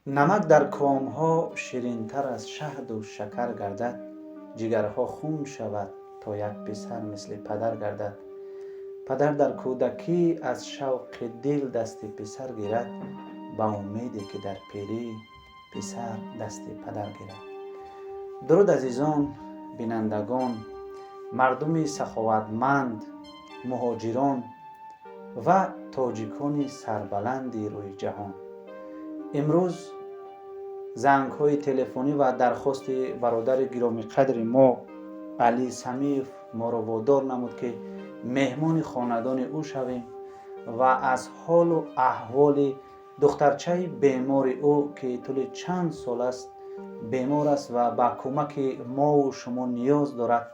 Намак дар комҳо ширинтар аз шаҳду шакар гардад, ҷигарҳо хун шавад, то як писар мисли падар гардад. Падар дар кӯдакӣ аз шавқи дил дасти писар гирад, ба умеде ки дар пирӣ писар дасти падар гирад. Дуруд, азизон, бинандагон, мардуми саховатманд, муҳоҷирон ва тоҷикони сарбаланди рӯи ҷаҳон. Имрӯз зангҳои телефонӣ ва дархости бародари гиромиқадри мо Али Самиев моро водор намуд, ки меҳмони хонадони ӯ шавем ва аз ҳолу аҳволи духтарчаи бемори ӯ, ки тӯли чанд сол аст бемор аст ва ба кӯмаки мову шумо ниёз дорад,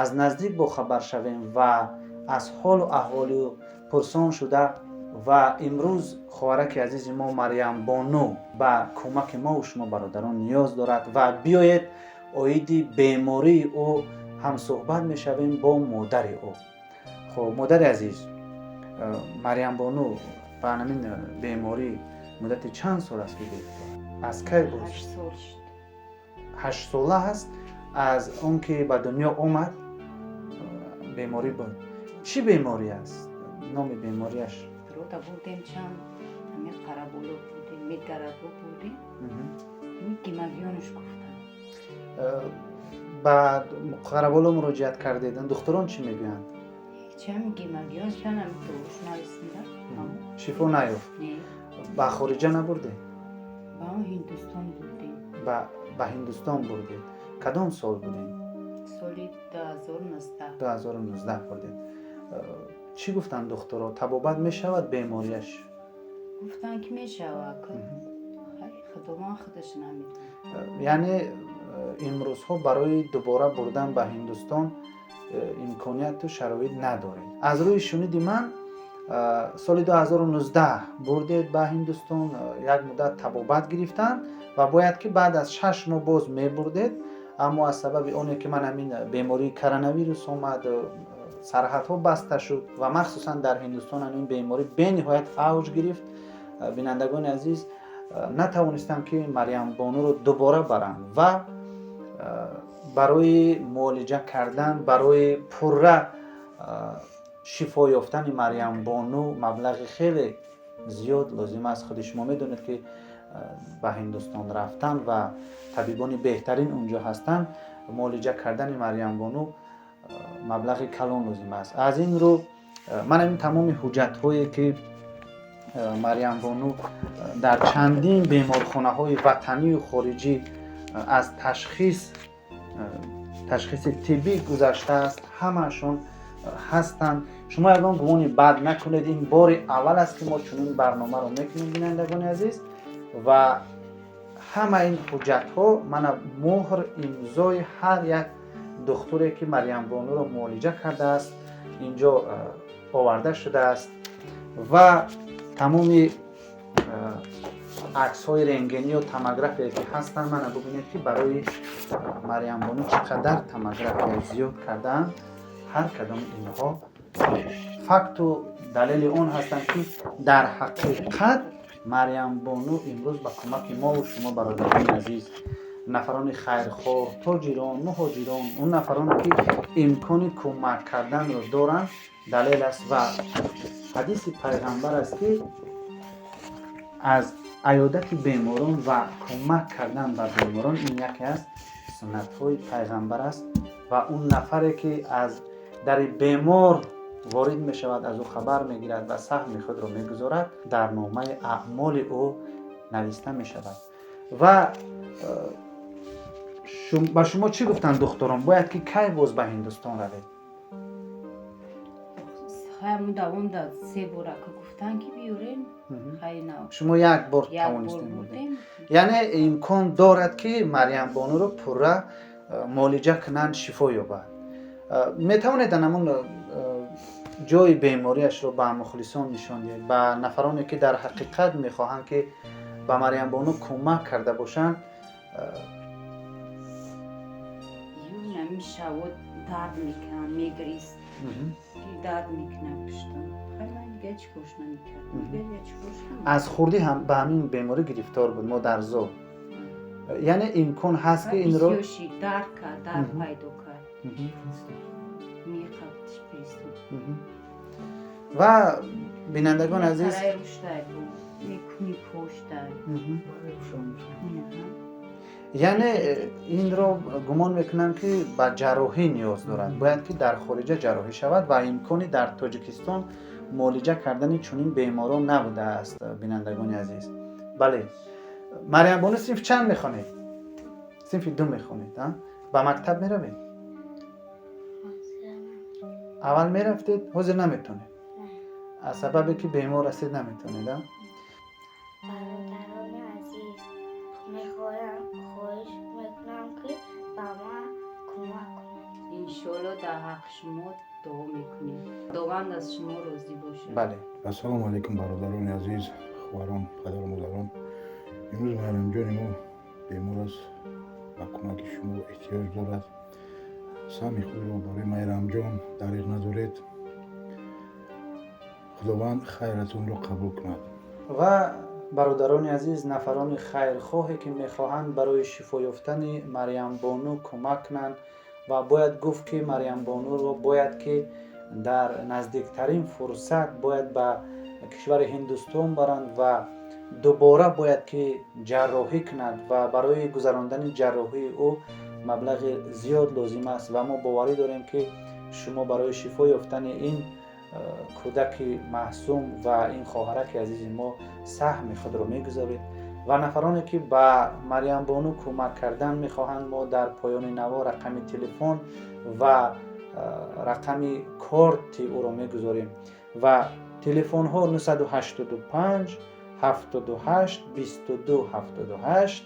аз наздик бохабар шавем ва аз ҳолу аҳволи ӯ пурсон шуда. Ва имрӯз хоҳараки азизи мо Марьямбону ба кӯмаки мову шумо бародарон ниёз дорад ва биёед, оиди бемории ӯ ҳамсӯҳбат мешавем бо модари ӯ. Хуб, модари азиз, Марьямбону ба ҳамин беморӣ муддати чанд сол аст, ки гирифтор? Аз кай буд? 8 сол шуд. 8 сола аст. Аз он ки ба дунё омад, беморӣ буд. Чӣ беморӣ аст, номи бемориаш? Рота бурдем, чанд ҳамин Қараболо бурдем, Медгарадо бурдем, ҳамин гемангиомаш гуфтанд. Ба Қараболо муроҷиат кардед, духтурон чӣ мегӯянд? Ҳеҷ, ҳамин гемангиомаш, ҳамин доруш нависида. Шифо наёфт? Не. Ба хориҷа набурдед? Ба он Ҳиндустон бурдем. Ба Ҳиндустон бурдед. Кадом сол будем? Соли 2019. 2019 бурдед. Чӣ гуфтанд духтуро? Табобат мешавад бемориаш? Гуфтанд, ки мешавад. Худованд худаш намедонад. Яъне имрӯзҳо барои дубора бурдан ба Ҳиндустон имконияту шароит надоред. Аз рӯи шуниди ман, соли 2019 бурдед ба Ҳиндустон, як муддат табобат гирифтанд ва бояд ки баъд аз 6 моҳ боз мебурдед, аммо аз сабаби оне ки ман ҳамин бемории коронавирус омад, сарҳадҳо баста шуд ва махсусан дар Ҳиндустон ҳамин беморӣ бениҳоят авҷ гирифт, бинандагони азиз, натавонистам, ки Марьямбонуро дубора барам ва барои муолиҷа кардан, барои пурра шифо ёфтани Марьямбону маблағи хеле зиёд лозим аст. Худи шумо медонед, ки ба Ҳиндустон рафтан ва табибони беҳтарин унҷо ҳастанд, муолиҷа кардани Марьямбону маблағи калон лозим аст. Аз ин рӯ ман ин тамоми ҳуҷҷатҳое, ки Марьямбону дар чандин беморхонаҳои ватанию хориҷӣ аз ташхиси тиббӣ гузаштааст, ҳамаашон ҳастанд. Шумо ягон гумони бад накунед, ин бори аввал аст, ки мо чунин барномаро мекунем, бинандагони азиз. Ва ҳама ин ҳуҷҷатҳо, мана, муҳр, имзои ҳар як духтуре, ки Марьямбонуро муолиҷа кардааст, инҷо оварда шудааст ва тамоми аксҳои рентгению томография, ки ҳастанд. Мана, бубинед, ки барои Марьямбону чӣ қадар томография зиёд кардаанд. Ҳар кадоми инҳо факту далели он ҳастанд, ки дар ҳақиқат Марьямбону имрӯз ба кӯмаки мову шумо, бародарони азиз, нафарони хайрхоҳ, тоҷирон, муҳоҷирон, он нафароне, ки имкони кӯмак карданро доранд, далел аст. Ва ҳадиси пайғамбар аст, ки аз аёдати беморон ва кӯмак кардан ба беморон ин яке аз суннатҳои пайғамбар аст ва он нафаре, ки аз дари бемор ворид мешавад, аз ӯ хабар мегирад ва саҳми худро мегузорад, дар номаи аъмоли ӯ нависта мешавад. Ва ба шумо чӣ гуфтанд духтурон? Бояд ки кай боз ба Ҳиндустон равед? Хай, давом да се бора ка гуфтанд, ки биёрем. Хай, на. Шумо як бор як бор тавонистем бурдем? Бурдем. Яъне имкон дорад, ки Марьямбонуро пурра муолиҷа кунанд, шифо ёбад. Метавонед ҳамон ҷои бемориашро ба мухлисон нишон диҳед, ба нафароне, ки дар ҳақиқат мехоҳанд, ки ба Марьямбону кӯмак карда бошанд? Ю шавод дард мекунад, мегирист, дард мекунад пуштам. Хай, ман Дигар чӣ корш намекард. Дигар чӣ корш. Аз хурдӣ ҳам ба ҳамин беморӣ гирифтор буд, модарзод. Яъне имкон ҳаст, ки инро Бисёр шид, дард кард, дард пайдо кард. Меқабтиш приступ. Ва бинандагони азиз, Қарай руштай бу. Мекуни поштай. Яъне инро гумон мекунам, ки ба ҷарроҳӣ ниёз дорад, бояд ки дар хориҷа ҷарроҳӣ шавад ва имкони дар Тоҷикистон муолиҷа кардани чунин беморон набудааст. Бинандагони азиз, бале, Марьямбону, синф чанд мехонед? Синфи ду мехонед, а? Ба мактаб меравед? Аввал мерафтед, ҳозир наметонед аз сабабе ки бемор ҳастед, наметонед, а? Бародарони азиз, мехоҳам, хоҳиш мекунам, ки ба ман кӯмак кунед. Иншоалло, дар ҳаққи шумо дуо мекунем. Худованд аз шумо розӣ бошад. Бале. Ассалому алайкум, бародарони азиз, хоҳарон, падару модарон. Имрӯз Майрамҷони мо бемор аст, ба кӯмаки шумо эҳтиёҷ дорад. Саҳми худро барои Майрамҷон дариғ надоред. Худованд хайратонро қабул кунад. Ва бародарони азиз, нафарони хайрхоҳе ки мехоҳанд барои шифо ёфтани Марьямбону кӯмак кунанд, ва бояд гуфт, ки Марьямбонуро бояд ки дар наздиктарин фурсат бояд ба кишвари Ҳиндустон баранд ва дубора бояд ки ҷарроҳӣ кунад ва барои гузарондани ҷарроҳии ӯ маблағи зиёд лозим аст. Ва мо боварӣ дорем, ки шумо барои шифо ёфтани ин кӯдаки маъсум ва ин хоҳараки азизи мо саҳми худро мегузоред. Ва нафароне ки ба Марьямбону кӯмак кардан мехоҳанд, мо дар поёни наво рақами телефон ва рақами корти ӯро мегузорем. Ва телефонҳо 985 78 22 78,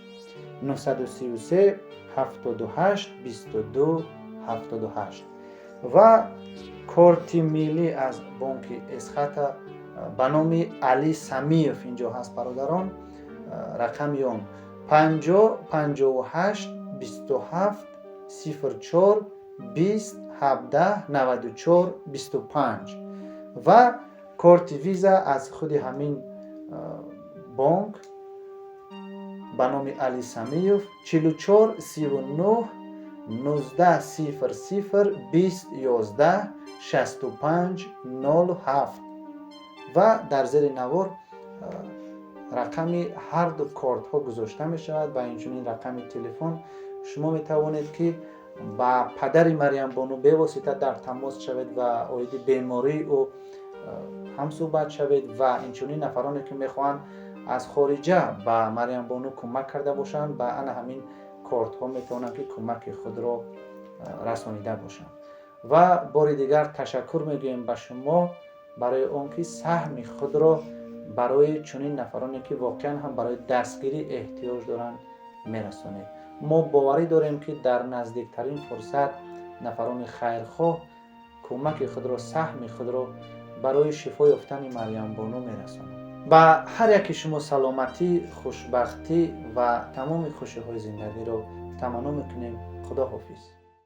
933 78 22 78 ва корти миллӣ аз бонки Эсхата ба номи Али Самиев инҷо ҳаст, бародарон, рақами он 50 58 27 04 20 17 94 25 ва корти Виза аз худи ҳамин бонк ба номи Али Самиев 44 39 19 00 20 11 65 07. Ва дар зери навор рақами ҳарду кортҳо гузошта мешавад ва инчунин рақами телефон. Шумо метавонед, ки ба падари Марьямбону бевосита дар тамос шавед ва оиди бемории ӯ ҳамсӯҳбат шавед. Ва инчунин нафароне ки мехоҳанд аз хориҷа ба Марьямбону кӯмак карда бошанд, ба ана ҳамин кортҳо метавонанд, ки кӯмаки худро расонида бошанд. Ва бори дигар ташаккур мегӯем ба шумо барои он ки саҳми худро барои чунин нафароне, ки воқеан ҳам барои дастгирӣ эҳтиёҷ доранд, мерасонед. Мо боварӣ дорем, ки дар наздиктарин фурсат нафарони хайрхоҳ кӯмаки худро, саҳми худро барои шифо ёфтани Марьямбону мерасонанд. Ба ҳар яки шумо саломатӣ, хушбахтӣ ва тамоми хушиҳои зиндагиро таманно мекунем. Худо ҳофиз.